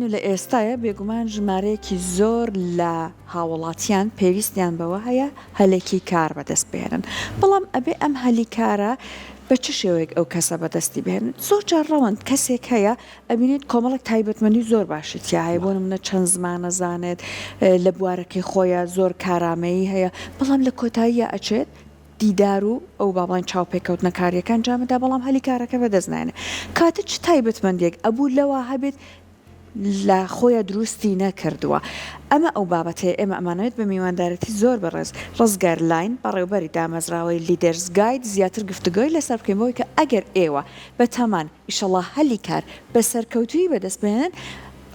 و لە ئێستایا بێگومان ژمارەیەکی زۆر لە هاوڵاتیان پێویستیان بەوە هەیە هەلێکی کار بەدەست بهێنن، بەڵام ئەبێ ئەم هەلی کارە بە چ شێوەیەک ئەو کەسە بەدەستی بهێنن؟ زۆر جار ڕەوەند کەسێک هەیە ئەبینیت کۆمەڵێک تایبەتمەندی زۆر باشی تیا هەیە بۆ نمونە چەند زمان ئەزانێت لە بوارەکەی خۆیا زۆر کارامەیی هەیە بەڵام لە کۆتاییا ئەچێت دیدار و ئەو با بڵێین چاوپێکەوتنە کاریەکە ئەنجام بدا بەڵام هەلی کارەکە بەدەست نایەنێ کاتە چ تایبەتمەندیەک ئەبوو لەوا هەبێت لە خۆیا دروستی نەکردووە ئەمە ئەو بابەتەیە ئێمە ئەمانەوێت بە میواندارێتی زۆر بەڕێز ڕزگار لاین بەڕێوبەری دامەزراوەی Leaders Guide زیاتر گفتوگۆی لەسەر بکەین بۆی کە ئەگەر ئێوە بەتەمان ئیشەڵا هەلی کار بە سەرکەوتوویی بەدەست بهێنن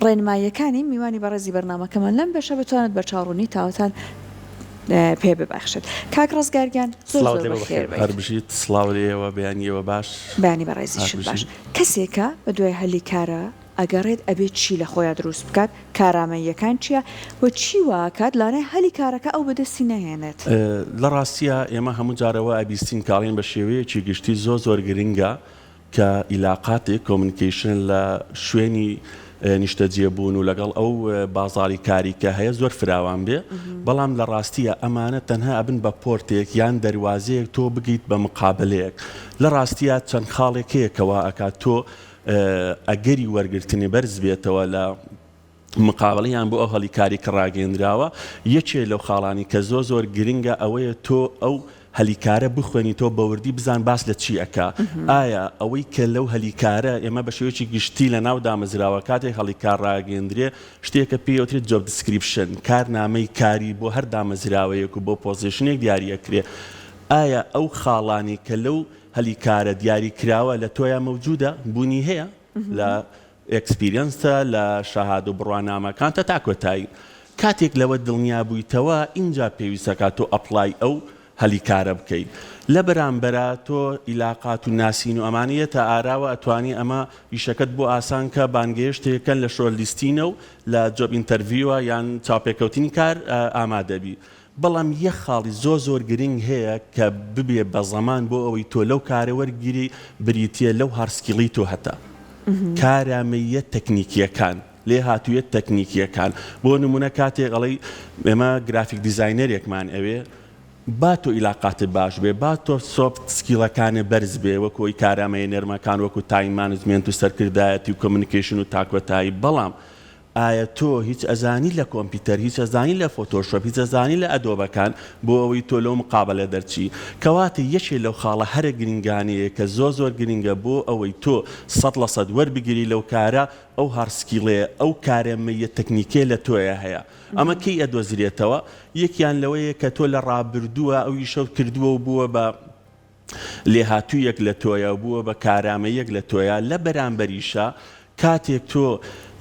ڕێنماییەکانی میوانی بەڕێزی بەرنامەکەمان لەم بەشە بتوانێت بەرچاوڕوونی تەواوتان پێ ببەخشێت. کاک ڕزگار گیان زۆر سڵاوت زۆر لێ بێ بەخێر بەخێر بێیت. هەر بژیت سڵاو لە ئێوە بەیانی ئێوە باش بەیانی هەر بەڕێزیشت باش. بژیت. کەسێکە بە دوای هەلی کارا ئەگەڕێت ئەبێ چی لە خۆیا دروست بکات، کارامەییەکان چیە و چی واکات لانای هەلی کارەکە ئەو بەدەستی نەهێنێت؟ لە ڕاستیا ئێمە هەموو جار ئەوە ئەبیستین کە ئەڵێن بە شێوەیەکی گشتی زۆر زۆر گرنگە کە ئیلاقاتێک، communication، لە شوێنی نیشتەجێ بوون و لەگەڵ ئەو بازاڕی کاری کە هەیە زۆر فراوان بێ، بەڵام لە ڕاستیا ئەمانە تەنها ئەبن بە پۆرتێک یان دەروازەیەک تۆ بگەیت بە مقابەلەیەک. لە ڕاستیا چەند خاڵێک هەیە کە وا ئەکات تۆ ئەگەری وەرگرتنی بەرز بێتەوە لە مقابەلە یان بۆ ئەو هەلی کاری کە ڕاگەیەندراوە، یەکێ لەو خاڵانی کە زۆر زۆر گرنگە ئەوەیە تۆ ئەو هەلی کارە بخوێنیتەوە بە وردی بزان باس لە چی ئەکا ئایا ئەوەی کە لەو هەلی کارە ئێمە بە شێوەیەکی گشتی لە ناو دامەزراوە کاتێک هەڵی کار ڕاگەیەندرێ شتێکە پێی ئەوترێت job description کارنامەی کاری بۆ هەر دامەزراوەیەک و بۆ position ێک دیاری ئەکرێ ئایا ئەو خاڵانی کە لەو هەلی کارە دیاری کراوە لە تۆیا مەوجودە بوونی هەیە لە experience تە لە شەهادە و بڕوانامەکانتە تا کۆتایی کاتێک لەوە دڵنیا بوویتەوە ئینجا پێویستەکات تۆ apply ئەو هەلی کارە بکەی لە بەرامبەرا تۆ ئیلاقات و ناسین و ئەمانە یەتە ئاراوە ئەتوانی ئەمە ئیشەکەت بۆ ئاسان کە بانگێشتێکەن لە shortlisting ە و لە job interview ە یان چاوپێکەوتنی کار ئامادەبی بەڵام یەک خاڵی زۆر زۆر گرنگ هەیە کە ببێ بە زەمان بۆ ئەوەی تۆ لەو کارە وەرگیری بریتیە لەو hard skill ی تۆ هەتە کارامەییە تەکنیکیەکان لێهاتوویە تەکنیکیەکان بۆ نمونە کاتێک ئەڵێی ئێمە graphic designer ێکمان ئەوێ با تۆ ئیلاقاتت باش بێ با تۆ soft skill ەکانت بەرز بێ وەکو ئەوی کارامەیە نەرمەکان وەکو time management و سەرکردایەتی و communication و تاکۆتایی بەڵام ئایا تۆ هیچ ئەزانی لە کۆمپیوتەر، هیچ ئەزانی لە فۆتۆشۆپ، هیچ ئەزانی لە ئەدۆبەکان بۆ ئەوەی تۆ لەو مقابەلە دەرچی؟ کەواتە یەکێ لەو خاڵە هەرە گرنگانەیە کە زۆر زۆر گرنگە بۆ ئەوەی تۆ 100% وەربگیری لەو کارە ئەو hard skill ەیە ئەو کارەمەییە تەکنیکیە لە تۆیا هەیە ئەمە کەی ئەدۆزرێتەوە؟ یەکیان لەوەیە کە تۆ لە ڕابردووە ئەو ئیشەت کردووە و بووە بە لێهاتوویەک لە تۆیا و بووە بە کارامەییەک لە تۆیا، لە بەرامبەریشا کاتێک تۆ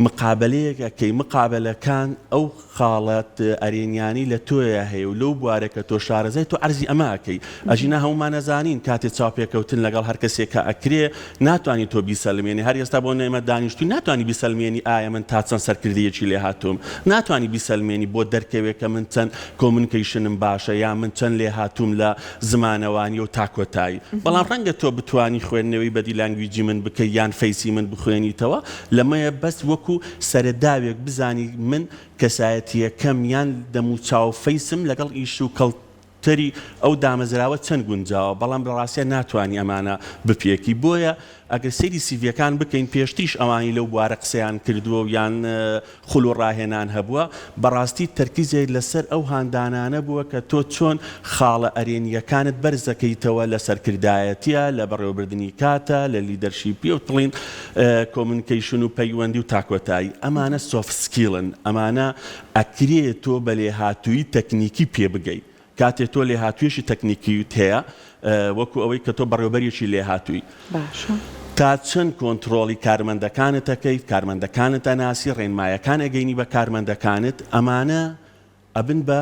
مقابەلەیەک ئەکەی، مقابەلەکان ئەو خاڵە ئەرێنیانەی لە تۆیا هەیە و لەو بوارە کە تۆ شارەزای تۆ عەرزی ئەمە ئەکەی. ئەگینا هەموومان ئەزانین کاتێ چاوپێکەوتن لەگەڵ هەر کەسێکا ئەکرێ ناتوانی تۆ بیسەلمێنی، هەر ئێستا بۆ ئێمە دانیشتووین ناتوانی بیسەلمێنی ئایا من تا چەند سەرکردەیەکی لێهاتووم، ناتوانی بیسەلمێنی بۆت دەرکەوێ کە من چەند communication م باشە یا من چەند لێهاتووم لە زمانەوانیە و تا کۆتایی بەڵام ڕەنگە تۆ بتوانی خوێندنەوەی body language ی من بکەی یان face ی من بخوێنیتەوە لەمەیە بەس وەکو سەرەداوێک بزانی من کەسایەتیەکەم یان دەموچاو face م لەگەڵ ئیش و culture ی ئەو دامەزراوە چەند گونجاوە بەڵام لەڕاستیا ناتوانی ئەمانە بپێکی بۆیە ئەگەر سەیری سیڤیەکان بکەین پێشتریش ئەوانی لەو بوارە قسەیان کردووە و یان خول و ڕاهێنان هەبووە، بەڕاستی تەرکیزێک لەسەر ئەو هاندانانە بووە کە تۆ چۆن خاڵە ئەرێنییەکانت بەرز دەکەیتەوە لە سەرکردایەتییە، لە بەڕێوەبردنی کاتە، لە leadership ی و بڵێین communication و پەیوەندی و تا کۆتایی. ئەمانە soft skill ن، ئەمانە ئەکرێ تۆ بە لێهاتوویی تەکنیکی پێ بگەی. کاتێ تۆ لێهاتوویەکی تەکنیکیت هەیە وەکو ئەوەی کە تۆ بەڕێوەبەرێکی لێهاتووی باشە. تا چەند کۆنتڕۆڵی کارمەندەکانت ئەکەیت، کارمەندەکانت ئەناسی، ڕێنمایەکان ئەگەینی بە کارمەندەکانت، ئەمانە ئەبن بە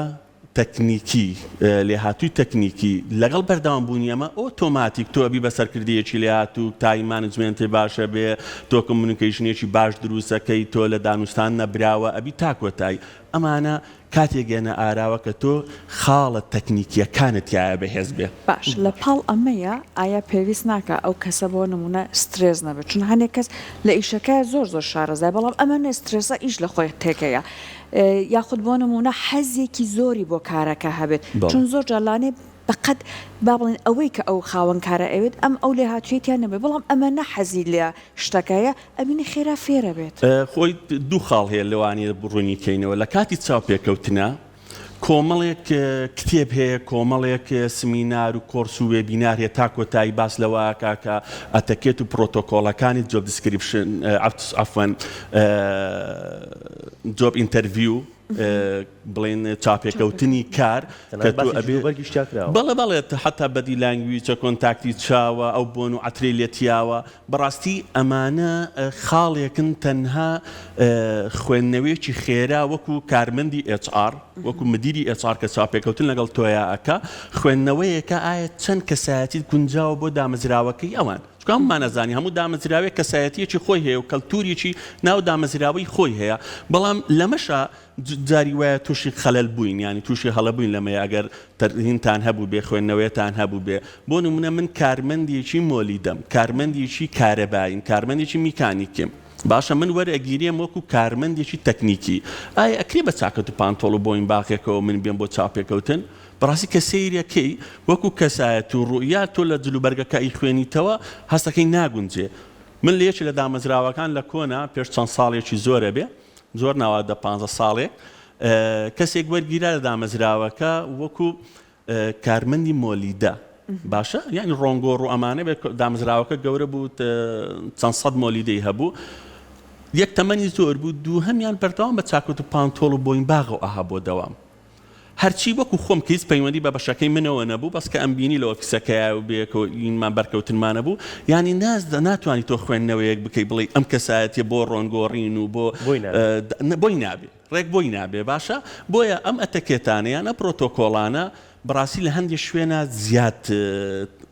تەکنیکی، لێهاتووی تەکنیکی، لەگەڵ بەردەوام بوونی ئەمە ئۆتۆماتیک تۆ ئەبی بە سەرکردەیەکی لێهاتوو، time management ت باش ئەبێ، تۆ communication ێکی باش دروست ئەکەی، تۆ لە دانوستان نەبراوە ئەبی تا کۆتایی. ئەمانە. کاتێک یەنە ئاراوە کە تۆ خاڵە تەکنیکیەکانت تیایا بەهێز بێ. باش لە پاڵ ئەمەیا ئایا پێویست ناکا ئەو کەسە بۆ نمونە سترێس نەبێت چون هەنێک کەس لە ئیشەکەیا زۆر زۆر شارەزایە بەڵام ئەمەنە سترێسە ئیش لە خۆی تێکەیا یاخود بۆ نمونە حەزێکی زۆری بۆ کارەکە هەبێت چون زۆر جار لانێ بەقەد با بڵێن ئەوەی کە ئەو خاوەن کارە ئەوێت ئەم ئەو لێهاتوویەی تیا نەبێت بەڵام ئەمەنە حەزی لە شتەکەیە ئەبینی خێرا فێرەبێت. خۆی دوو خاڵ هەیە لەوانەیە ڕوونی کەینەوە لە کاتی چاوپێکەوتنا کۆمەڵێک کتێب هەیە کۆمەڵێک سمینار و کۆرس و وێبینار هەیە تا کۆتایی باس لەوە ئەکا کە ئەتەکێت و پرۆتۆکۆڵەکانی job description عەفوەن job interview بڵێن چاپێکەوتنی کار کە تۆ ئەبێ بەڵێ بەڵێ حەتا body language ە contact ی چاوە ئەو بۆن و عەترەی لێ تیاوە بەڕاستی ئەمانە خاڵێکن تەنها خوێندنەوەیەکی خێرا وەکو کارمەندی HR وەکو مدیری HR کە چاپێکەوتن لەگەڵ تۆیا ئەکا خوێندنەوەیەکە ئایا چەند کەسایەتیت گونجاوە بۆ دامەزراوەکەی ئەوان چونکە هەموومان ئەزانین هەموو دامەزراوێک کەسایەتیەکی خۆی هەیە و کەلتوریی ناو دامەزراوەی خۆی هەیە بەڵام لەمەشا جاری وایە توشی خەلەل بووین یانی توشی هەڵە بووین لەمەیە ئەگەر تەرهینتان هەبووبێ خوێندنەوەیەتان هەبووبێ بۆ نمونە من کارمەندێکی مۆلیدەم کارمەندێکی کارەباییم کارمەندێکی میکانیکیم باشە من وەرئەگیرێم وەکو کارمەندێکی تەکنیکی ئایا ئەکرێ بە چاکەت و پانتۆڵ و بۆینباغێکەوە من بێم بۆ چاوپێکەوتن بەڕاستی کە سەیرەکەی وەکو کەسایەت و ڕوئیا تۆ لە جلوبەرگەکە ئەیخوێنیتەوە هەستەکەی ناگونجێ من لە یەکێ لە دامەزراوەکان لە کۆنا پێش چەند ساڵێکی زۆرەبێ زۆر ناوە دە پانزە ساڵێک کەسێک وەرگیرا لە دامەزراوەکە وەکو کارمەندی مۆلیدە باشە یعنی ڕۆنگۆڕ و ئەمانە بێت دامەزراوەکە گەورە بوو چەند سەد مۆلیدەی هەبوو یەک تەمەنی زۆر بوو دووهەمیان بەردەوام بە چاکەت و پانتۆڵ و بۆین باغەوە ئەها بۆ دەوام هەرچی وەکو خۆم کە هیچ پەیوەندی بە بەشەکەی منەوە نەبوو بەس کە ئەمبینی لە ئۆفیسەکەیا و بەیەکەوە ئینمان بەرکەوتنمان نەبوو یانی ناز ناتوانی تۆ خوێندنەوەیەک بکەی بڵێی ئەم کەسایەتیە بۆ ڕۆنگۆڕین و بۆ بۆی نابێ. بۆی نابێ ڕێک بۆی نابێ باشە بۆیە ئەم ئەتەکێتانە یان ئەم پرۆتۆکۆڵانە بەڕاستی لە هەندێ شوێنا زیاد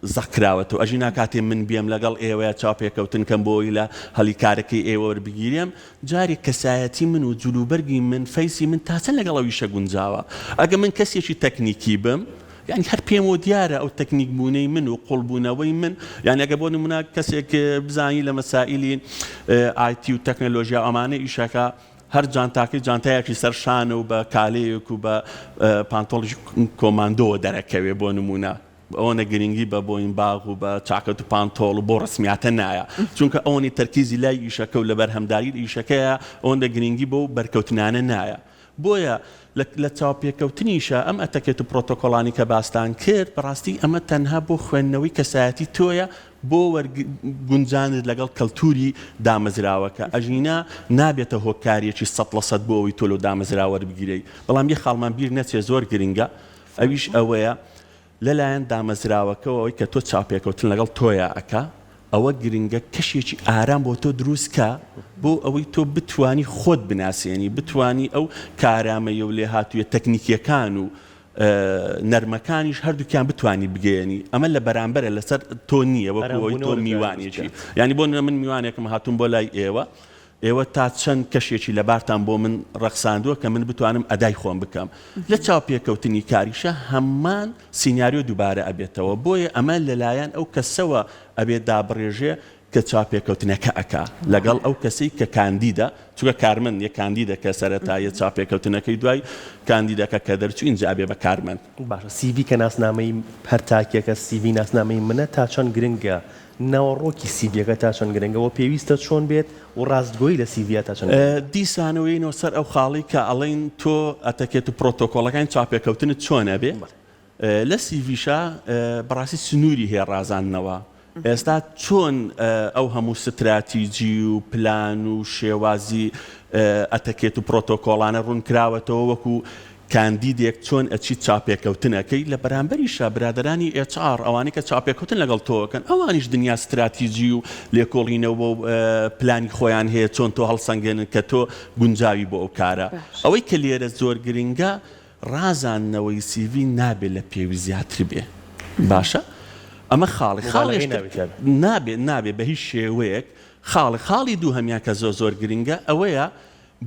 زەق کراوەتەوە ئەژینا کاتێ من بێم لەگەڵ ئێوەیا چاوپێکەوتن کەم بۆ ئەوەی لە هەلی کارەکەی ئێوە وەربگیرێم جارێ کەسایەتی من و جلوبەرگی من face ی من تا چەند لەگەڵ ئەو ئیشە گونجاوە؟ ئەگەر من کەسێکی تەکنیکی بم یانی هەر پێمەوە دیارە ئەو تەکنیک بوونەی من و قوڵ بوونەوەی من یانی ئەگەر بۆ نمونە کەسێک بزانی لە مەسائیلی IT و تەکنەلۆژیا و ئەمانە ئیشەکە هەر جانتاکەی جانتایەکی سەر شانە و بە کالەیەک و بە پانتۆڵی کۆماندۆوە دەرەکەوێ بۆ نمونە. ئەوەنە گرنگی بە بۆینباغ و بە چاکەت و پانتۆڵ و بۆ ڕەسمیاتە نایە چونکە ئەوەنی تەرکیزی لای ئیشەکە و لە بەرهەمداری ئیشەکەیە ئەوەندە گرنگی بەو بەرکەوتنانە نایە بۆیە لە چاوپێکەوتنیشا ئەم ئەتەکێت و پرۆتۆکۆڵانی کە باستان کرد بەڕاستی ئەمە تەنها بۆ خوێندنەوەی کەسایەتی تۆیە بۆ گونجانت لەگەڵ کەلتوری دامەزراوەکە ئەژینا نابێتە هۆکاریەکی 100% بۆ ئەوەی تۆ لەو دامەزراوە وەربگیرێی بەڵام یەک خاڵمان بیر نەچێت زۆر گرنگە ئەویش ئەوەیە لەلایەن دامەزراوەکەوە ئەوەی کە تۆ چاوپێکەوتن لەگەڵ تۆیا ئەکا ئەوە گرنگە کەشێکی ئارام بۆ تۆ دروست کا بۆ ئەوەی تۆ بتوانی خۆت بناسێنی بتوانی ئەو کارامەیی و لێهاتوویە تەکنیکیەکان و نەرمەکانیش هەردووکیان بتوانی بگەیەنی ئەمە لە بەرامبەرە لەسەر تۆ نییە وەکو ئەوەی تۆ میوانێکی یانی بۆ نمونە من میوانێکم هاتووم بۆ لای ئێوە ئێوە تا چەند کەشێکی لەبارتان بۆ من ڕەخساندووە کە من بتوانم ئەدای خۆم بکەم؟ لە چاوپێکەوتنی کاریشا هەمان سیناریۆ دووبارە ئەبێتەوە، بۆیە ئەمە لەلایەن ئەو کەسەوە ئەبێ دابڕێژێ کە چاوپێکەوتنەکە ئەکا لەگەڵ ئەو کەسەی کە کاندیدە، چونکە کارمەند نیە کاندیدە کە سەرەتاییە چاوپێکەوتنەکەی دوای کاندیدەکە کە دەرچوو ئینجا ئەبێ بە کارمەند. باشە سیڤی کە ناسنامەی هەر تاکێکە سیڤی ناسنامەی منە تا چەند گرنگە ناوەڕۆکی سیڤیەکە تا چەند گرنگە وە پێویستە چۆن بێت و ڕاستگۆیی لە سیڤیا تا چەند گرنگە؟ دیسانەوە یەینەوە سەر ئەو خاڵەی کە ئەڵێین تۆ ئەتەکێت و پرۆتۆکۆڵەکانی چاوپێکەوتنت چۆن ئەبێ لە سیڤیشا بەڕاستی سنووری هەیە ڕازاندنەوە ئێستا چۆن ئەو هەموو ستراتیجی و پلان و شێوازی ئەتەکێت و پرۆتۆکۆڵانە ڕوونکراوەتەوە وەکو کاندیدێک چۆن ئەچیت چاوپێکەوتن ئەکەی، لە بەرامبەریشا برادەرانی HR ئەوانەی کە چاوپێکەوتن لەگەڵ تۆ ئەکەن ئەوانیش دنیا ستراتیجی و لێکۆڵینەوە و پلانی خۆیان هەیە چۆن تۆ هەڵسەنگێنن کە تۆ گونجاوی بۆ ئەو کارە. ئەوەی کە لێرە زۆر گرنگە ڕازاندنەوەی سیڤی نابێ لە پێویست زیاتر بێ باشە ئەمە خاڵێک مبالغەی نابێ تیا بێ. نابێ نابێ بە هیچ شێوەیەک خاڵێک خاڵی دووهەمیان کە زۆر زۆر گرنگە ئەوەیە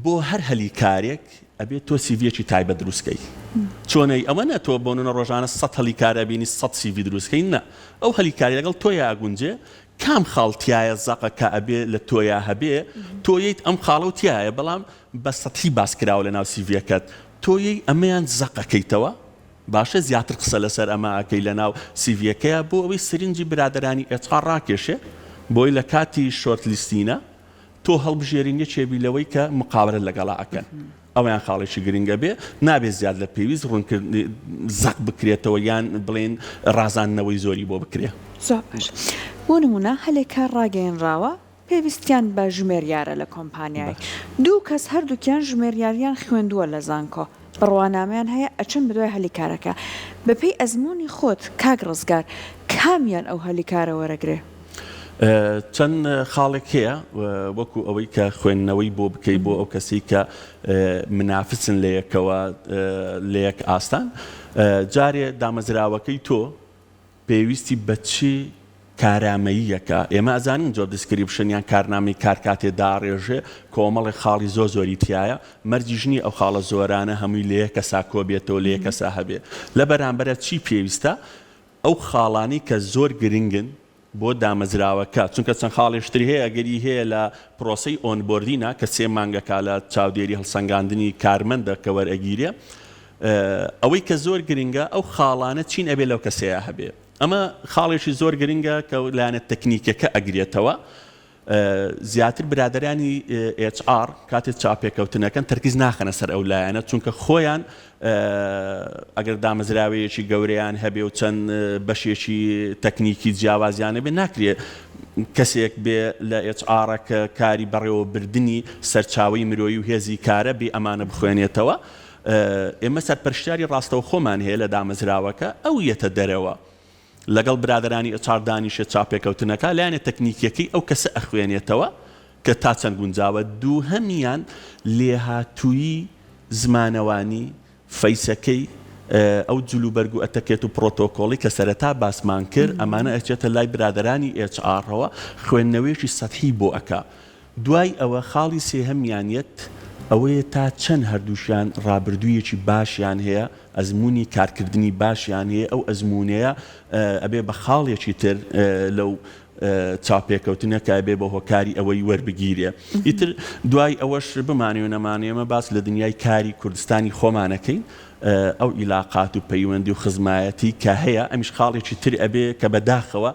بۆ هەر هەلی کارێک. ئەبێ تۆ سیڤیەکی تایبەت دروست کەی چۆنەی ئەوە نە تۆ بۆ نمونە ڕۆژانە سەت هەلی کار ئەبینی سەت سیڤی دروست کەی نا ئەو هەلی کاری لەگەڵ تۆیا ئەگونجێ کام خاڵ تیایە زەقە کە ئەبێ لە تۆیا هەبێ تۆ یەیت ئەم خاڵەو تیایە بەڵام بە سەتحی باس کراوە لە ناو سیڤیەکەت تۆ یەی ئەمەیان زەق ئەکەیتەوە باشە زیاتر قسە لەسەر ئەمە ئەکەی لە ناو سیڤیەکەیا بۆ ئەوەی سرنجی برادەرانی HR ڕاکێشێ بۆی لە کاتی shortlist ینە تۆ هەڵبژێرین یەکێ بی لەوەی کە مقابەلەت لەگەڵا ئەکەن ئەوەیان خاڵێکی گرنگە بێ نابێ زیاد لە پێویست ڕوونکردنی زەق بکرێتەوە یان بڵێین ڕازاندنەوەی زۆری بۆ بکرێ. زۆر باش بۆ نموونە هەلێک کار ڕاگەیەنراوە پێویستیان بە ژمێریارە لە کۆمپانیایەک دوو کەس هەردووکیان ژمێریاریان خوێندووە لە زانکۆ بڕوانامەیان هەیە ئەچن بەدوای هەلی کارەکە بەپێی ئەزموونی خۆت کاک ڕزگار کامیان ئەو هەلی کارە وەرەگرێ؟ چەند خاڵێک هەیە وەکو ئەوەی کە خوێندنەوەی بۆ بکەی بۆ ئەو کەسی کە منافسن لە یەکەوە لە یەک ئاستان جارێ دامەزراوەکەی تۆ پێویستی بە چ کارامەییەکە ئێمە ئەزانین job description یان کارنامەی کار کاتێ داڕێژێ کۆمەڵێک خاڵی زۆر زۆری تایە مەرجیش نییە ئەو خاڵە زۆرانە هەمووی لە یەک کەسا کۆبێتەوە لە یەک کەسا هەبێ لە بەرامبەرە چی پێویستە ئەو خاڵانەی کە زۆر گرنگن بۆ دامەزراوەکە، چونکە چەند خاڵێش تری هەیە ئەگەری هەیە لە پرۆسەی onboarding ا کە سێ مانگەکە لە چاودێری هەڵسەنگاندنی کارمەندە کە وەرئەگیرێ ئەوەی کە زۆر گرنگە ئەو خاڵانە چین ئەبێ لەو کەسەیە هەبێ ئەمە خاڵێکی زۆر گرنگە کە لایەنە تەکنیکەکە ئەگرێتەوە زیاتر برادەرانی HR کاتێ چاوپێکەوتنەکەن تەرکیز ناخەنە سەر ئەو لایەنە چونکە خۆیان ئەگەر دامەزراوەیەکی گەورەیان هەبێ و چەند بەشێکی تەکنیکی جیاوازیان هەبێ ناکرێ کەسێک بێ لە HR کە کاری بەڕێوەبردنی سەرچاوەی مرۆیی و هێزی کارە بێ ئەمانە بخوێنێتەوە ئێمە سەرپەرشتیاری ڕاستەوخۆمان هەیە لە دامەزراوەکە ئەو یەتە دەرەوە لەگەڵ برادەرانی HR دانیشێت چاوپێکەوتنەکە لایەنە تەکنیکیەکەی ئەو کەسە ئەخوێنێتەوە کە تا چەند گونجاوە، دووهەمیان لێهاتوویی زمانەوانی، فەیسەکەی، ئەو جلوبەرگ و ئەتەکێت و پڕۆتۆکۆڵی کە سەرەتا باسمان کرد ئەمانە ئەچێتە لای برادەرانی HR ەوە خوێندنەوەیەکی سەتحی بۆ ئەکا. دوای ئەوە خاڵی سێهەمیان یەت ئەوەیە تا چەند هەردووکیان ڕابردوویەکی باشیان هەیە، ئەزموونی کارکردنی باشیان هەیە، ئەو ئەزموونەیە ئەبێ بە خاڵێکی تر لەو چاوپێکەوتنە کە ئەبێ بە هۆکاری ئەوەی وەربگیرێ. ئیتر دوای ئەوەش بمانەوێ و نەمانەوێ ئێمە باس لە دنیای کاری کوردستانی خۆمان ئەکەین، ئەو ئیلاقات و پەیوەندی و خزمایەتی کە هەیە ئەمیش خاڵێکی تر ئەبێ کە بە داخەوە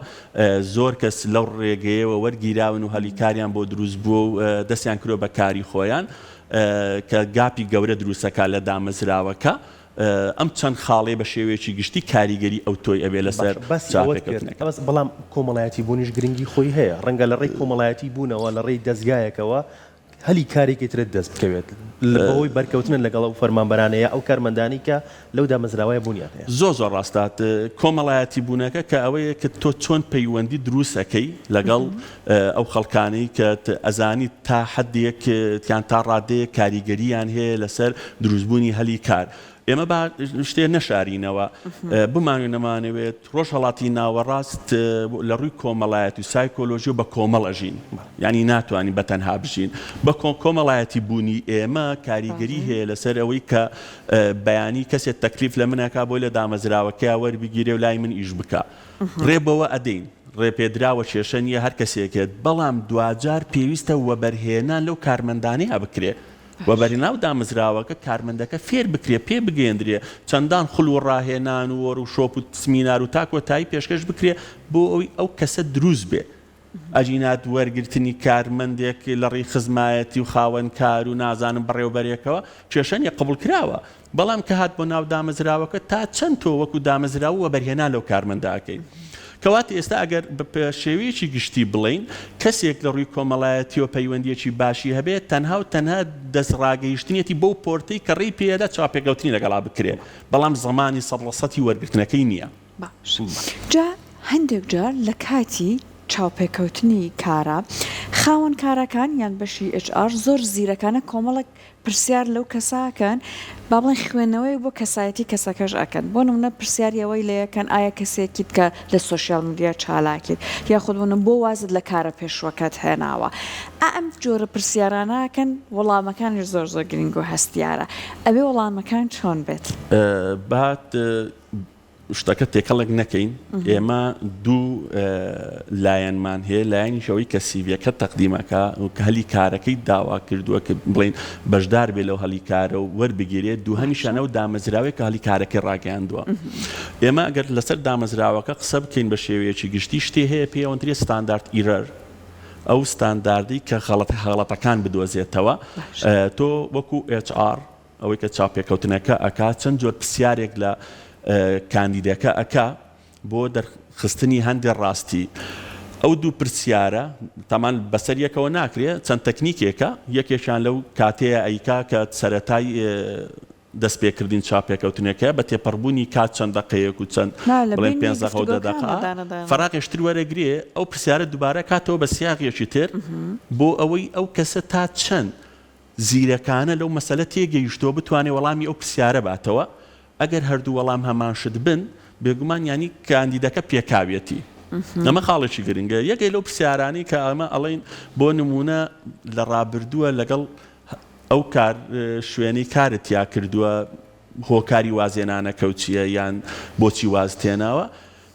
زۆر کەس لەو ڕێگەیەوە وەرگیراون و هەلی کاریان بۆ دروست بووە و دەستیان کردوە بە کاری خۆیان کە گاپی گەورە دروستەکە لە دامەزراوەکە ئەم چەند خاڵەی بە شێوەیەکی گشتی کاریگەری ئەوتۆی ئەبێ لەسەر باشە باسی ئەوەت کرد چاپێکەوتنەکە. بەس بەڵام کۆمەڵایەتی بوونیش گرنگی خۆی هەیە ڕەنگە لە ڕێی کۆمەڵایەتی بوونەوە لە ڕێی دەزگایەکەوە هەلی کارێکی ترت دەست بکەوێت بەهۆی بەرکەوتنت لەگەڵ ئەو فەرمانبەرانە یا ئەو کارمەندانەی کە لەو دامەزراوەیە بوونیان هەیە. زۆر زۆر ڕاستە کۆمەڵایەتی بوونەکە کە ئەوەیە کە تۆ چۆن پەیوەندی دروست ئەکەی لەگەڵ ئەو خەڵکانەی کە ئەزانیت تا حەدێک یان تا ڕادەیەک کاریگەرییان هەیە لەسەر دروستبوونی هەلی کار. ئێمە با شتێ نەشارینەوە، بمانەوێ نەمانەوێت ڕۆژهەڵاتی ناوەڕاست لە ڕووی کۆمەڵایەتی و سایکۆلۆژیەوە بە کۆمەڵ ئەژین، یانی ناتوانین بە تەنها بژین. بە کۆمەڵایەتی بوونی ئێمە کاریگەری هەیە لەسەر ئەوەی کە بەیانی کەسێ تەکلیف لە من ئەکا بۆی لە دامەزراوەکەیا وەربگیرێ و لای من ئیش بکا. ڕێ بەوە ئەدەین، ڕێپێدراوە کێشە نییە هەر کەسێکێت، بەڵام دواجار پێویستە وەبەرهێنان لەو کارمەندانەیا بکرێ. وەبەرهێناو دامەزراوەکە کارمەندەکە فێر بکرێ، پێ بگەیەندرێ، چەندان خول و ڕاهێنان و وۆرکشۆپ و سمینار و تا کۆتایی پێشکەش بکرێ بۆ ئەوەی ئەو کەسە دروست بێ. ئەگینا وەرگرتنی کارمەندێک لە ڕێی خزمایەتی و خاوەن کار و نازانم بەڕێوەبەرێکەوە کێشە نیە قبوڵکراوە، بەڵام کە هات بۆ ناو دامەزراوەکە تا چەند تۆ وەکو دامەزراوە وەبەرهێنان لەو کارمەندە ئەکەی؟ کەواتە ئێستا ئەگەر بە شێوەیەکی گشتی بڵێین کەسێک لە ڕووی کۆمەڵایەتیەوە پەیوەندیەکی باشی هەبێت تەنها و تەنها دەست ڕاگەیشتنیەتی بەو پۆرتەی کە ڕێی پێدا چاوپێکەوتنی لەگەڵا بکرێ بەڵام زەمانی سەد لە سەتی وەرگرتنەکەی نییە. باش جا هەندێک جار لە کاتی چاوپێکەوتنی کارا. خاوەن کارەکان یان بەشی HR زۆر زیرەکانە کۆمەڵێک پرسیار لەو کەسە ئەکەن با بڵێین خوێندنەوەیەک بۆ کەسایەتی کەسەکەش ئەکەن بۆ نمونە پرسیاری ئەوەی لێ ئەکەن ئایا کەسێکیت کە لە social media چالاکیت یاخود بۆ نمونە بۆ وازت لە کارە پێشوەکەت هێناوە ئا ئەم جۆرە پرسیارانە ئەکەن وەڵامەکانیش زۆر زۆر گرنگ و هەستیارە ئەبێ وەڵامەکان چۆن بێت؟ با شتەکە تێکەڵێک نەکەین ئێمە دوو لایەنمان هەیە لایەنیش ئەوەی کە سیڤیەکە تەقدیمەکە و کە هەلی کارەکەی داوا کردووە کە بڵین بەشدار بێ لەو هەلی کارە و وەربگیرێت دووهەمیشان ئەو دامەزراوەیە کە هەلی کارەکەی ڕاگەیاندووە ئێمە ئەگەر لەسەر دامەزراوەکە قسە بکەین بە شێوەیەکی گشتی شتێ هەیە پێی ئەوترێ standard error ئەو ستانداردی کە غەڵەت غەڵەتەکان بدۆزێتەوە تۆ وەکو HR ئەوەی کە چاوپێکەوتنەکە ئەکا چەند جۆر پرسیارێک لە کاندیدەکە ئەکا بۆ دەرخستنی هەندێ ڕاستی. ئەو دوو پرسیارە تامان بەسەر یەکەوە ناکرێ چەند تەکنیکێکە یەکێکیان لەو کاتەیە ئەیکا کە سەرەتای دەستپێکردنی چاوپێکەوتنەکەیە بە تێپەڕبوونی کات چەند دەقەیەک و چەند نا لە بڵێن بەینی پێنج دەقە و دە دەقە گفتوگۆکانە دانە دانە. فەراغێش تر وەرەگرێ ئەو پرسیارە دووبارە کاتەوە بە سیاغێکی تر بۆ ئەوەی ئەو کەسە تا چەند زیرەکانە لەو مەسەلە تێگەیشتووە بتوانێ وەڵامی ئەو پرسیارە باتەوە، ئەگەر هەردوو وەڵام هەمان شت بن، بێگومان یانی کاندیدەکە پێکاویەتی. ئەمە خاڵێکی گرنگە. یەکێ لەو پرسیارانەی کە ئەمە ئەڵێین بۆ نموونە لە ڕابردووە لەگەڵ ئەو کار شوێنەی کارت تیا کردووە هۆکاری وازهێنانەکەو چییە یان بۆچی وازت هێناوە؟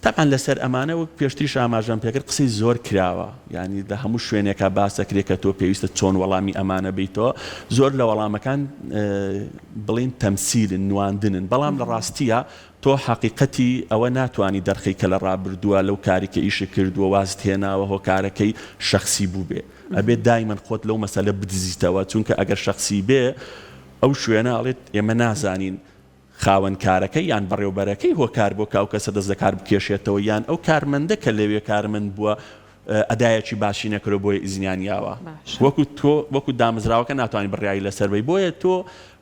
تەبعەن لەسەر ئەمانە وەک پێشتریش ئاماژەم پێکرد قسەی زۆر کراوە یانی لە هەموو شوێنێکا باس ئەکرێ کە تۆ پێویستە چۆن وەڵامی ئەمانە بەیتەوە زۆر لە وەڵامەکان بڵێین تەمسیلن نواندنن بەڵام لە ڕاستییا تۆ حەقیقەتی ئەوە ناتوانی دەرخەی کە لە ڕابردووە لەو کاری کە ئیشت کردووە وازت هێناوە هۆکارەکەی شەخسی بووبێ ئەبێ دایمەن خۆت لەو مەسەلە بدزیتەوە چونکە ئەگەر شەخسی بێ ئەو شوێنە ئەڵێت ئێمە نازانین خاوەن کارەکە یان بەڕێوبەرەکەی هۆکار بووە کە ئەو کەسە دەست لەکار بکێشێتەوە یان ئەو کارمەندە کە لەوێ کارمەند بووە ئەدایەکی باشی نەکردوە بۆیە ئیزنیان یاوە وەکو تۆ وەکو دامەزراوەکە ناتوانی بڕیاری لەسەر بەی بۆیە تۆ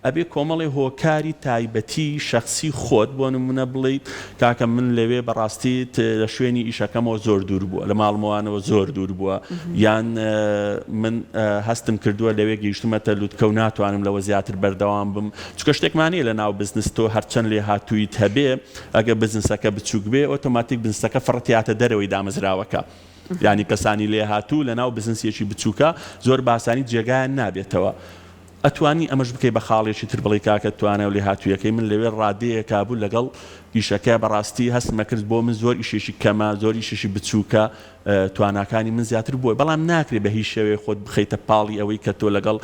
ئەبێ کۆمەڵێ هۆکاری تایبەتی شەخسی خۆت بۆ نمونە بڵێیت کاکە من لەوێ بەڕاستی لە شوێنی ئیشەکەمەوە زۆر دوور بووە لە ماڵمەوانەوە زۆر دوور بووە یان من هەستم کردووە لەوێ گەیشتمەتە لوتکە و ناتوانم لەوە زیاتر بەردەوام بم چونکە شتێکمان نیە لە ناو بزنس تۆ هەرچەند لێهاتوویت هەبێ ئەگەر بزنسەکە بچووک بێ ئۆتۆماتیک بزنسەکە فڕتیاتە دەرەوەی دامەزراوەکە یانی کەسانی لێهاتوو لە ناو بزنسێکی بچووکە زۆر باسانی جێگایان نابێتەوە ئەتوانی ئەمەش بکەی بە خاڵێکی تر بڵێی کاکە توانا و لێهاتوویەکەی من لەوێ ڕادەیەکا بوو لەگەڵ ئیشەکە بەڕاستی هەستم ئەکرد بۆ من زۆر ئیشێکی کەمە زۆر ئیشێکی بچووکە تواناکانی من زیاتر بووە بەڵام ناکرێ بە هیچ شێوەیەک خۆت بخەیتە پاڵی ئەوەی کە تۆ لەگەڵ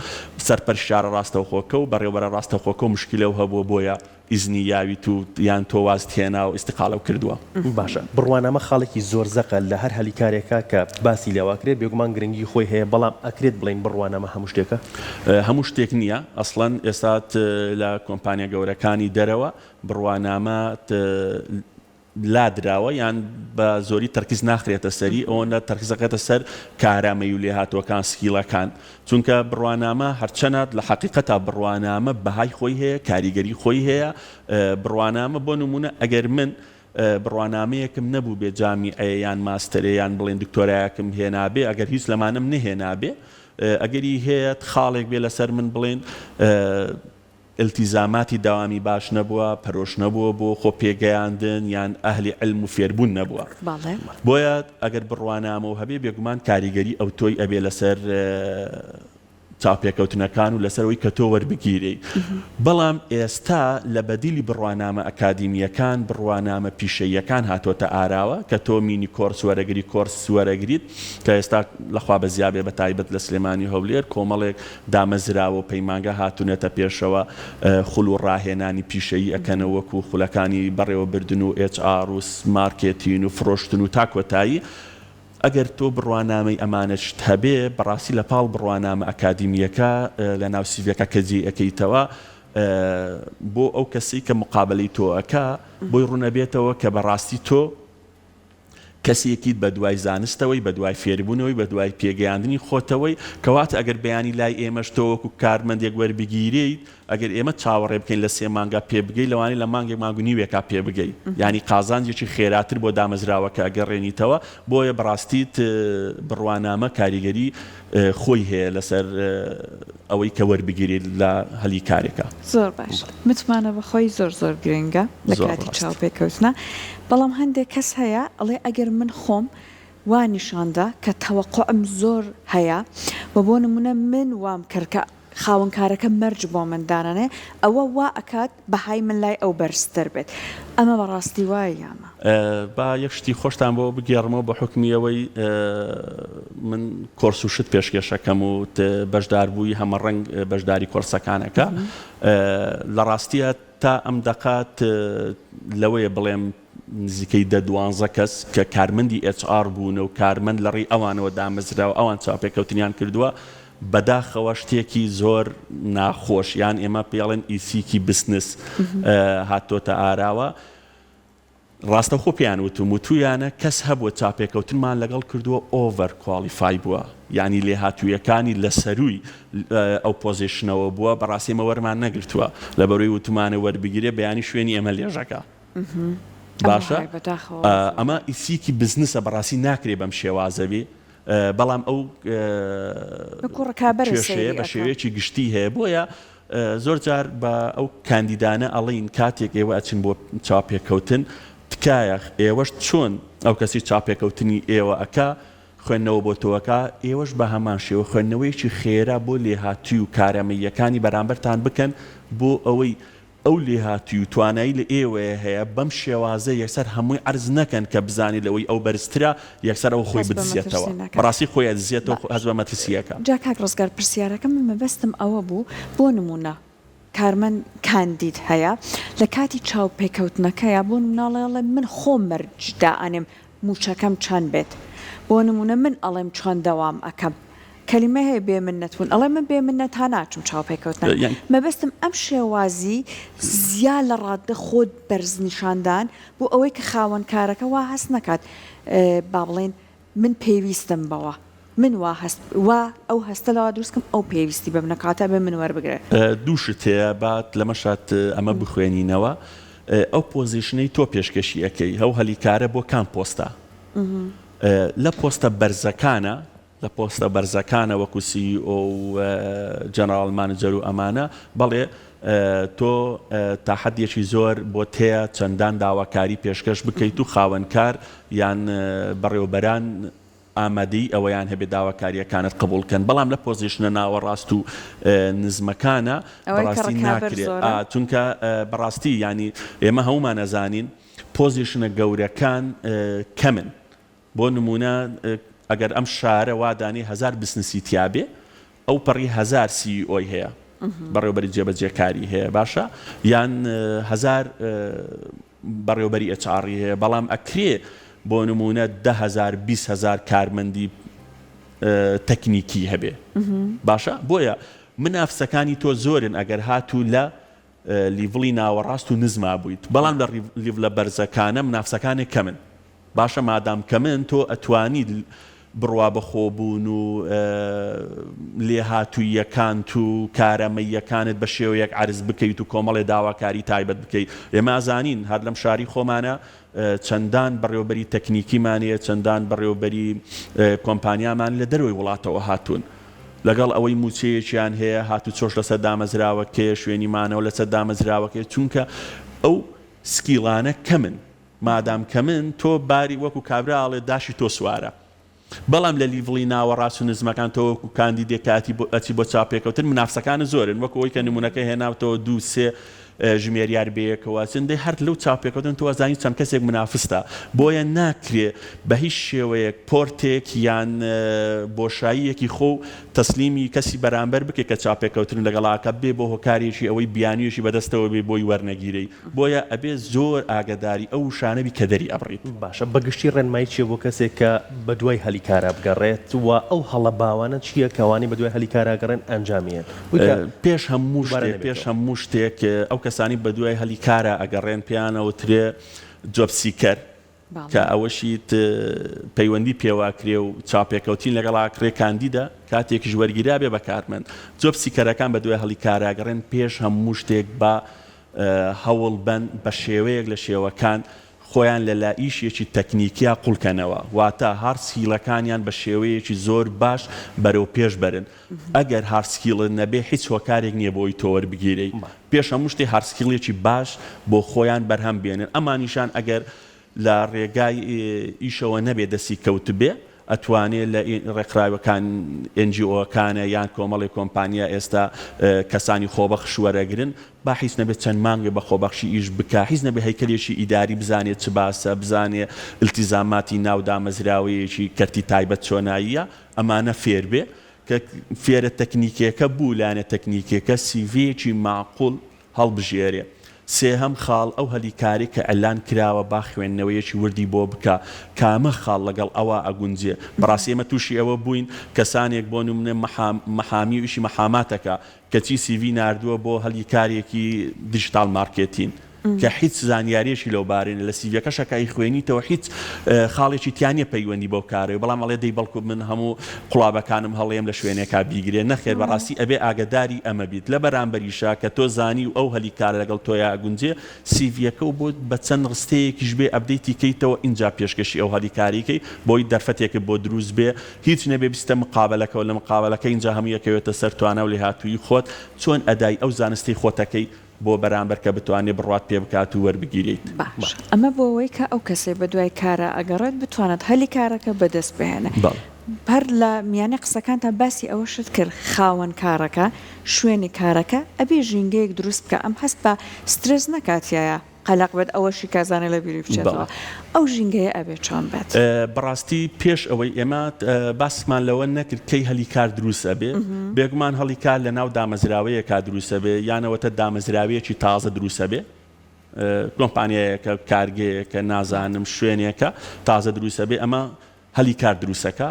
سەرپەرشتیارە ڕاستەوخۆکە و بەڕێوبەرە ڕاستەوخۆکە و مشکیلەو هەبووە بۆیە ئیزنی یاویت و یان تۆ وازت هێنا و ئیستیقالەو کردووە. باشە بڕوانامە خاڵێکی زۆر زەقە لە هەر هەلی کارێکا کە باسی لێوە ئەکرێت بێگومان گرنگی خۆی هەیە بەڵام ئەکرێت بڵێین بڕوانامە هەموو شتێکە؟ هەموو شتێک نییە ئەسڵەن ئێستا لە کۆمپانیا گەورەکانی دەرەوە بڕوانامە لادراوە یان بە زۆری تەرکیز ناخرێتە سەری ئەوەندە تەرکیز دەخرێتە سەر کارامەیی و لێهاتووەکان سکیڵەکان چونکە بڕوانامە هەرچەنات لە حەقیقەتا بڕوانامە بەهای خۆی هەیە کاریگەری خۆی هەیە بڕوانامە بۆ نمونە ئەگەر من بڕوانامەیەکم نەبووبێ جامیعەیە یان ماستەرێ یان بڵێن دکتۆرایەکم هێنابێ ئەگەر هیچ لەمانەم نەهێنابێ ئەگەری هەیە خاڵێک بێ لەسەر من بڵێن ئیلتیزاماتی دەوامی باش نەبووە، پەرۆش نەبووە بۆ خۆ پێگەیاندن یان ئەهلی عیلم و فێربوون نەبووە. بەڵێ. بۆیە ئەگەر بڕوانامەو هەبێ بێگومان کاریگەری ئەوتۆی ئەبێ لەسەر چاوپێکەوتنەکان و لەسەر ئەوەی کە تۆ وەربگیرێی. بەڵام ئێستا لە بەدیلی بڕوانامە ئەکادیمییەکان بڕوانامە پیشەییەکان هاتۆتە ئاراوە کە تۆ mini course وەرەگری کۆرس وەرەگریت کە ئێستا لە خوا بەزیا بێ بەتایبەت لە سلێمانی و هەولێر کۆمەڵێک دامەزراوە و پەیمانگا هاتوونەتە پێشەوە خول و ڕاهێنانی پیشەیی ئەکەنەوە وەکو خولەکانی بەڕێوەبردن و HR و مارکێتین و فرۆشتن و تا کۆتایی ئەگەر تۆ بڕوانامەی ئەمانەشت هەبێ بەڕاستی لە پاڵ بڕوانامە ئەکادیمییەکە لە ناو سیڤیەکە کە جێی ئەکەیتەوە بۆ ئەو کەسەی کە مقابەلەی تۆ ئەکا بۆی ڕوون ئەبێتەوە کە بەڕاستی تۆ. کەسێکیت بە دوای زانستەوەی، بە دوای فێربوونەوەی، بە دوای پێگەیاندنی خۆتەوەی، کەواتە ئەگەر بەیانی لای ئێمەش تۆ وەکو کارمەندێک وەربگیرێیت، ئەگەر ئێمە چاوەڕێ بکەین لە سێ مانگا پێ بگەی، لەوانەیە لە مانگێک مانگ و نیوێکا پێ بگەی، یانی قازانجێکی خێراتر بۆ دامەزراوەکە ئەگەڕێنیتەوە، بۆیە بەڕاستیت بڕوانامە کاریگەری خۆی هەیە لەسەر ئەوەی کە وەربگیرێیت لە هەلی کارێکا. زۆر باش متمانە بەخۆی زۆر زۆر گرنگە لە کاتی چاوپێکەوتنا بەڵام هەندێک کەس هەیە ئەڵێ ئەگەر من خۆم وا نیشاندا کە تەوەقوعم زۆر هەیە و بۆ نمونە من وام کرد کە خاوەن کارەکە مەرج بۆ من دانەنێ ئەوە وا ئەکات بەهای من لای ئەو بەرزتر بێت ئەمە بەڕاستی وایە یا نا؟ با یەک شتی خۆشتان بۆ بگێڕمەوە بە حوکمی ئەوەی من کۆرس و شت پێشکێش ئەکەم و بەشداربووی هەمەڕەنگ بەشداری کۆرسەکان ئەکا لە ڕاستیە تا ئەم دەقە لەوەیە بڵێم نزیکەی دە دوانزە کەس کە کارمەندی HR بوونە و کارمەند لە ڕێی ئەوانەوە دامەزراوە ئەوان چاوپێکەوتنیان کردووە بەداخەوە شتێکی زۆر ناخۆش یان ئێمە پێڵێن ئیسیکی بسنس هاتۆتە ئاراوە ڕاستەوخۆ پێیان وتوم وتویانە کەس هەبووە چاپێکەوتنمان لەگەڵ کردووە over qualify بووە یانی لێهاتوویەکانی لە سەرووی ئەو position ەوە بووە بەڕاستی ئێمە وەرمان نەگرتووە لەبەرەوەی وتومانە وەربگیرێ بەیانی شوێنی ئێمە لێژەکە باشە ئەمە ئیسیکی بزنسە بەڕاستی ناکرێ بەم شێوازەبی بەڵام ئەو کێشەیە بە شێوەیەکی گشتی هەیە بۆیە زۆر جار بە ئەو کاندیدانە ئەڵێین کاتێک ئێوە ئەچن بۆ چاوپێکەوتن تکایە ئێوەش چۆن ئەو کەسی چاوپێکەوتنی ئێوە ئەکا خوێندنەوە بۆ تۆ ئەکا ئێوەش بە هەمان شێوە خوێندنەوەیەکی خێرا بۆ لێهاتووی و کارامەییەکانی بەرامبەرتان بکەن بۆ ئەوەی ئەو لێهاتووی و توانایی لە ئێوەیە هەیە بەم شێوازە یەکسەر هەمووی عەرز نەکەن کە بزانێت لەوەی ئەو بەرزترە یەکسەر ئەو خۆی هەست بە بدزێتەوە مەترسی نەکات. بەڕاستی خۆی ئەدزێتەوە باش. هەست بە مەترسی ئەکا. جا کاک ڕزگار پرسیارەکەم من مەبەستم ئەوە بوو بۆ نموونە کارمەند کاندید هەیە لە کاتی چاوپێکەوتنەکەیا بۆ نموونە ئەڵێ ئەڵێ من خۆم مەرج دائەنێم مووچەکەم چەند بێت بۆ نموونە من ئەڵێم چۆن دەوام ئەکەم کەلیمە هەیە بێ منەت بوون ئەڵێ من بێ منەتا ناچم چاوپێکەوتنە مەبەستم ئەم شێوازی زیا لە ڕاددە خۆت بەرز نیشاندان بۆ ئەوەی کە خاوەن کارەکە وا هەست نەکات با بڵێین من پێویستم بەوە من وا هەست وا ئەو هەستە لەوا دروست کەم ئەو پێویستی بەمنە کەواتە ئەبێ من وەربگرێ. دوو شت هەیە با لەمەشا ئەمە بخوێنینەوە ئەو position ەی تۆ پێشکەشی ئەکەی ئەو هەلی کارە بۆ کام پۆستە لە پۆستە بەرزەکانە لە پۆستە بەرزەکانە وەکو CEO و general manager و ئەمانە بەڵێ تۆ تا حەدێکی زۆر بۆت هەیە چەندان داواکاری پێشکەش بکەیت و خاوەنکار یان بەڕێوەبەران ئامادەیی ئەوەیان هەبێت داواکارییەکانت قبوڵ کەن، بەڵام لە position ە ناوەڕاست و نزمەکانە ئەوەی کە بەڕاستی ڕکابەر ناکرێت زۆرە. چونکە بەڕاستی یانی ئێمە هەموومان ئەزانین position ە گەورەکان کەمن بۆ نموونە ئەگەر ئەم شارە وا دانێی هەزار بزنسی تیابێ ئەوپەڕی هەزار CEO ی هەیە بەڕێوبەری جێبەجێکاری هەیە باشە یان هەزار بەڕێوبەری HR ی هەیە بەڵام ئەکرێ بۆ نموونە 10هزار 20هزار کارمەندی تەکنیکی هەبێ باشە بۆیە منافسەکانی تۆ زۆرن ئەگەر هاتوو لە level ی ناوەڕاست و نزما بوویت بەڵام لە level ە بەرزەکانە منافسەکانێک کەمن باشە مادام کەمن تۆ ئەتوانیت بڕوا بەخۆبوون و لێهاتووییەکانت و کارامەییەکانت بە شێوەیەک عەرز بکەیت و کۆمەڵێ داواکاری تایبەت بکەیت ئێمە ئەزانین هەر لەم شاری خۆمانە چەندان بەڕێوەبەری تەکنیکیمان هەیە چەندان بەڕێوەبەری کۆمپانیامان لە دەرەوەی وڵاتەوە هاتوون لەگەڵ ئەوەی مووچەیەکیان هەیە هاتوچۆش لەسەر دامەزراوەکەیە شوێنی مانەوە لەسەر دامەزراوەکەیە چونکە ئەو skill انە کەمن مادام کەمن تۆ باری وەکو کابرا ئەڵێ داشی تۆ سوارە بەڵام لە level ی ناوەڕاست و نزمەکان تۆ وەکو کاندیدێک کە ئەچی بۆ چاوپێکەوتن منافسەکانت زۆرن وەکو ئەوەی کە نمونەکە هێناوتەوە دوو سێ ژمێریار بەیەکەوە ئەچن دەی هەر لەو چاوپێکەوتن تۆ ئەزانی چەند کەسێک منافستە بۆیە ناکرێ بە هیچ شێوەیەک پۆرتێک یان بۆشاییەکی خۆ تەسلیمی کەسی بەرامبەر بکەی کە چاوپێکەوتن لەگەڵا ئەکا بێ بۆ هۆکارێکی ئەوەی بیانویەکی بەدەستەوە بێ بۆی وەرنەگیرێی بۆیە ئەبێ زۆر ئاگەداری ئەو وشانە بی کە دەری ئەبڕیت. باشە بە گشتی ڕێنمایی چیە بۆ کەسێک کە بە دوای هەلی کارا بگەڕێت و ئەو هەڵە باوانە چیە کە ئەوانەی بە دوای هەلی کارا گەڕێن ئەنجامی ئەن بۆی کە پێش هەموو دووبارە شتێک پێش نەبێتەوە؟ هەموو شتێک ئەو کەسانەی بە دوای هەلی کارا ئەگەڕێن پێیان ئەوترێ job seeker. کە ئەوەشیت پەیوەندی پێوە ئەکرێ و چاوپێکەوتین لەگەڵ ئەکرێ کاندیدە کاتێکیش وەرگیرابێ بە کارمەند job seeker ەکان بەدوای هەڵی کاراگەڕێن پێش هەموو شتێک با هەوڵ بەن بە شێوەیەک لە شێوەکان خۆیان لە لا ئیشێکی تەکنیکیا قوڵکەنەوە واتە hard skill ەکانیان بە شێوەیەکی زۆر باش بەرەو پێش بەرن ئەگەر hard skill ت نەبێ هیچ هۆکارێک نیە بۆی تۆ وەربگیرێی پێش هەموو شتێ hard skill ێکی باش بۆ خۆیان بەرهەم بێنن ئەمانیشان ئەگەر لە ڕێگای ئیشەوە نەبێ دەستی کەوتبێ ئەتوانێ لە ڕێکخراوەکان NGO کانە یان کۆمەڵی کۆمپانیا ئێستا کەسانی خۆبەخش وەرەگرن با هیچ نەبێ چەند مانگێ بە خۆبەخشی ئیش بکا هیچ نەبێ هەیکەلێکی ئیداری بزانێ چ باسە بزانێ ئیلتیزاماتی ناو دامەزراوەیەکی کەرتی تایبەت چۆناییە ئەمانە فێر بێ کە فێرە تەکنیکیەکە بوو لایەنە تەکنیکیەکە سیڤیەکی مەعقول هەڵبژێرێ. سێهەم خاڵ ئەو هەلی کارەی کە ئعلان کراوە با خوێندنەوەیەکی وردی بۆ بکا کامە خاڵ لەگەڵ ئەوا ئەگونجێ. بەڕاستی ئێمە توشی ئەوە بووین کەسانێک بۆ نمونە محامی و ئیشی محامات ئەکا کەچی CV ناردووە بۆ هەلی کارێکی digital marketing. کە هیچ زانیاریەکی لەو بارەی نیە لە CV ەکەشا کە ئەیخوێنیتەوە هیچ خاڵێکی تیا نیە پەیوەندی بەو کارەوە بەڵام ئەڵێ دەی بەڵکو من هەموو قوڵابەکانم هەڵێم لە شوێنێکا بیگرێ نەخێر بەڕاستی ئەبێ ئاگەداری ئەمە بیت لە بەرامبەریشا کە تۆ زانی و ئەو هەلی کارە لەگەڵ تۆیا ئەگونجێ CV ەکە و بۆ بە چەند ڕستەیەکیش بێ update ی کەیتەوە ئینجا پێشکەشی ئەو هەلی کاری کەی بۆی دەرفەتێکت بۆ دروست بێ هیچ نەبێ بچیتە مقابەلەکەوە لە مقابەلەکە ئینجا هەمووی ئەکەوێتە سەر توانا و لێهاتوویی خۆت چۆن ئەدای ئەو زانستەی خۆتەکەی بۆ بەرامبەر کە بتوانێت بڕوات پێ بکات و وەربگیرێیت. باشە ئەمە بۆ ئەوەی کە ئەو کەسەی بەدوای کارا ئەگەڕێت بتوانێت هەلی کارەکە بەدەست بهێنێ. بەڵێ. هەر لە میانەی قسەکانتا باسی ئەوەشت کرد خاوەن کارەکە، شوێنی کارەکە ئەبێ ژینگەیەک دروست بکا ئەم هەست بە سترێس نەکات تیایا. قەلەق بێت ئەوەشی کازانێ لە بیری بچێتەوە ئەو ژینگەیە ئەبێ چۆن بێت؟ بەڕاستی پێش ئەوەی ئێمە باسمان لەوە نەکرد کەی هەلی کار دروست ئەبێ، بێگومان هەڵی کار لە ناو دامەزراوەیەکا دروست ئەبێ یان ئەوەتە دامەزراوەیەکی تازە دروست ئەبێ، کۆمپانیایەکە، کارگەیەکە، نازانم شوێنێکە تازە دروست ئەبێ، ئەمە هەلی کار دروست ئەکا،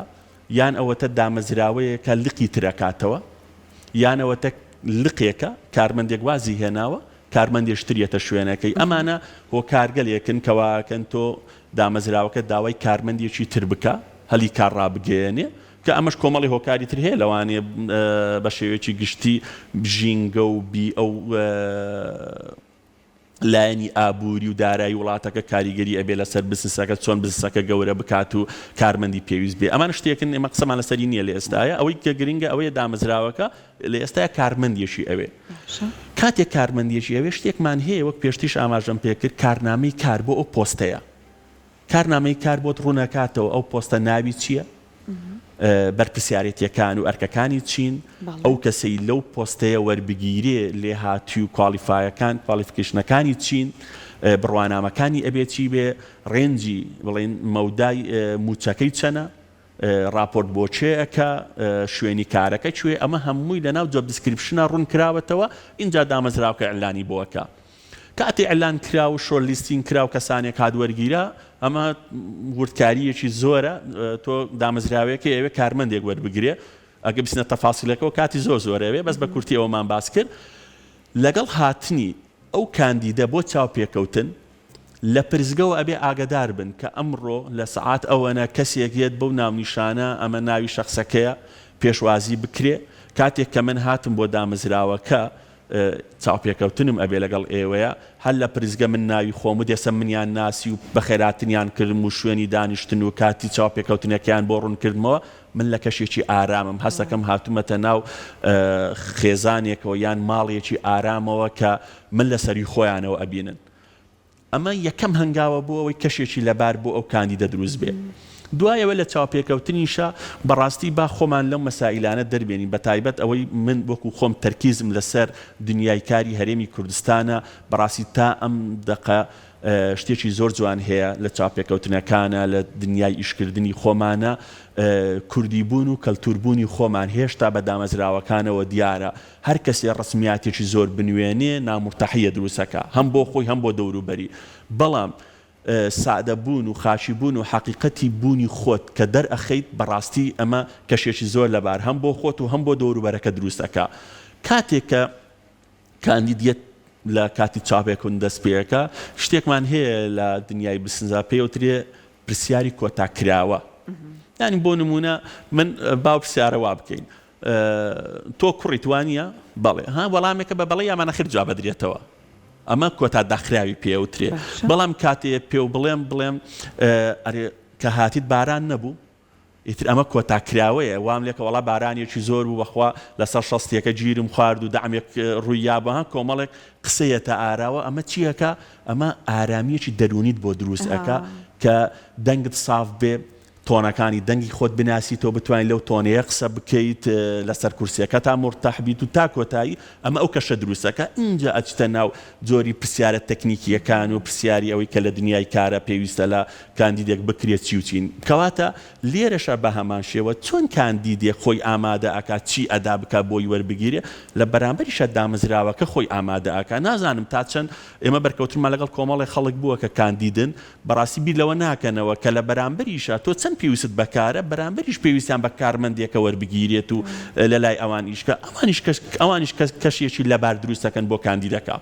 یان ئەوەتە دامەزراوەیەکە لقی تر ئەکاتەوە، یان ئەوەتە لقێکە کارمەندێک وازی هێناوە کارمەندێش تر یەتە شوێنەکەی، ئەمانە هۆکارگەلێکن کە واکەن تۆ دامەزراوەکەت داوای کارمەندێکی تر بکا هەلی کار ڕابگەیەنێ، کە ئەمەش کۆمەڵی هۆکاری تر هەیە لەوانەیە بە شێوەیەکی گشتی ژینگە و بیئە و لایەنی ئابووری و دارایی وڵاتەکە کاریگەری ئەبێ لەسەر بزنسەکە چۆن بزنسەکە گەورە بکات و کارمەندی پێویست بێ ئەمانە شتێکن ئێمە قسەمان لەسەری نییە لە ئێستایا ئەوەی کە گرنگە ئەوەیە دامەزراوەکە لە ئێستایا کارمەندێکی ئەوێ. کاتێک کارمەندێکی ئەوێ شتێکمان هەیە وەک پێشتریش ئاماژەم پێکرد کارنامەی کار بۆ ئەو پۆستەیە. کارنامەی کار بۆت ڕوونەکاتەوە ئەو پۆستە ناوی چییە؟ بەرپرسیارێتیەکان و ئەرکەکانی چین؟ ئەو کەسەی لەو پۆستەیە وەربگیرێ لێهاتووی و qualify ەکان qualification ەکانی چین؟ بڕوانامەکانی ئەبێ چی بێ؟ range ی بڵێین مەودای مووچەکەی چەنە؟ ڕاپۆرت بۆ کێ ئەکا، شوێنی کارەکە کوێ، ئەمە هەمووی لەناو job description ا ڕوون کراوەتەوە، ئینجا دامەزراوەکە ئیعلانی بۆ ئەکا. کاتێ ئیعلان کرا و shortlisting کرا و کەسانێک هات وەرگیرا، ئەمە وردکارییەکی زۆرە، تۆ دامەزراوەیەکەی ئەوێ کارمەندێک وەربگرێ، ئەگەر بچینە تەفاسیلەکەوە کاتی زۆر زۆر ئەوێ، بەس بە کورتی ئەوەمان باس کرد. لەگەڵ هاتنی ئەو کاندیدە بۆ چاوپێکەوتن، لە پرسگەوە ئەبێ ئاگەدار بن کە ئەمڕۆ لە سەعات ئەوەنە کەسێک یەت بەو ناونیشانە ئەمە ناوی شەخسەکەیە پێشوازی بکرێ کاتێک کە من هاتم بۆ دامەزراوەکە چاوپێکەوتنم ئەبێ لەگەڵ ئێوەیە هەر لە پرسگە من ناوی خۆم وت ئێستا منیان ناسی و بەخێراتنیان کردم و شوێنی دانیشتن و کاتی چاوپێکەوتنەکەیان بۆ ڕوون کردمەوە من لە کەشێکی ئارامم هەستەکەم هاتوومەتە ناو خێزانێکەوە یان ماڵێکی ئارامەوە کە من لە سەروی خۆیانەوە ئەبینن. ئەمە یەکەم هەنگاوە بۆ ئەوەی کەشێکی لەبار بۆ ئەو کاندیدە دروست بێ. دوای ئەوە لە چاوپێکەوتنیشا بەڕاستی با خۆمان لەو مەسائیلانە دەربێنین بەتایبەت ئەوەی من وەکو خۆم تەرکیزم لەسەر دنیای کاری هەرێمی کوردستانە بەڕاستی تا ئەم دەقە شتێکی زۆر جوان هەیە لە چاوپێکەوتنەکانە لە دنیای ئیشکردنی خۆمانە کوردی بوون و کەلتور بوونی خۆمان هێشتا بە دامەزراوەکانەوە دیارە هەر کەسێ ڕەسمیاتێکی زۆر بنوێنێ نامورتاحیە دروست ئەکا هەم بۆ خۆی هەم بۆ دەوروبەری بەڵام سادە بوون و خاکی بوون و حەقیقەتی بوونی خۆت کە دەرئەخەیت بەڕاستی ئەمە کەشێکی زۆر لەبار هەم بۆ خۆت و هەم بۆ دەوروبەرەکە دروست ئەکا کاتێک کە کاندید یەت. لە کاتی چاپێکون دەست پێکا شتێکمان هەیە لە دنیای بسنزا پێوترێ پرسیاری کۆتا کراوە یانی بۆ نمونە من باو پرسیارە وا بکەین تۆ کوڕیت وانە بەڵێ ها وەڵامێکە بە بەڵێ یامان نەخێر جواب بدرێتەوە ئەمە کۆتا داخراوی پێوترێ بەڵام کاتێ پێو بڵێم بڵێم ئەرێ کە هاتیت باران نەبوو ئیتر ئەمە کۆتا کراوەیە وام لێکە وەڵا بارانێکی زۆر بوو بەخوا لەسەر شەستیەکە گیرم خوارد و دەعمێک ڕووی یابوو ها کۆمەڵێک قسە یەتە ئاراوە ئەمە چی ئەکا ئەمە ئارامیەکی دەروونیت بۆ دروست ئەکا کە دەنگت ساف بێ تۆنەکانی دەنگی خۆت بناسیتەوە بتوانیت لەو تۆنەیە قسە بکەیت لەسەر کورسیەکەتا مورتاح بیت و تا کۆتایی ئەمە ئەو کەشە دروستەکا ئینجا ئەچیتە ناو جۆری پرسیارە تەکنیکییەکان و پرسیاری ئەوەی کە لە دنیای کارە پێویستە لە کاندیدێک بکرێت چی و چین. کەواتە لێرەشا بە هەمان شێوە چۆن کاندیدێک خۆی ئامادە ئەکا چی ئەدا بکا بۆی وەربگیرێ لە بەرامبەریشا دامەزراوەکە خۆی ئامادە ئەکا. نازانم تا چەند ئێمە بەرکەوتنمان لەگەڵ کۆمەڵێک خەڵک بووە کە کاندیدن بەڕاستی بیر لەوە ناکەنەوە کە لە بەرامبەریشا تۆ چەند پێویستت بە کارە، بەرامبەریش پێویستیان بە کارمەندێکە وەربگیرێت و لە لای ئەوان ئیش بکا، ئەوانیش کەش ئەوانیش کەش کەشێکی لەبار دروست دەکەن بۆ کاندیدەکە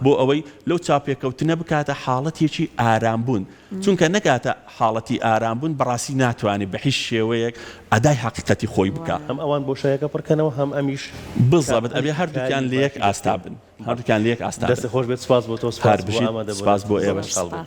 بۆ ئەوەی لەو چاوپێکەوتنە بکاتە حاڵەتێکی ئارامبوون، چونکە نەگاتە حاڵەتی ئارامبوون بەڕاستی ناتوانێت بە هیچ شێوەیەک ئەدای حەقیقەتی خۆی بکا. هەم ئەوان بۆشایەکە پڕکەنەوە هەم ئەمیش بزەبت ئەبێ هەردووکیان لە یەک ئاستا بن. هەردووکیان لە یەک ئاستا بن. دەستت خۆش بێت سوپاس بۆ تۆ سوپاس بۆ ئامادەبوونت. سوپاس بۆ ئێوەش. سوپاس.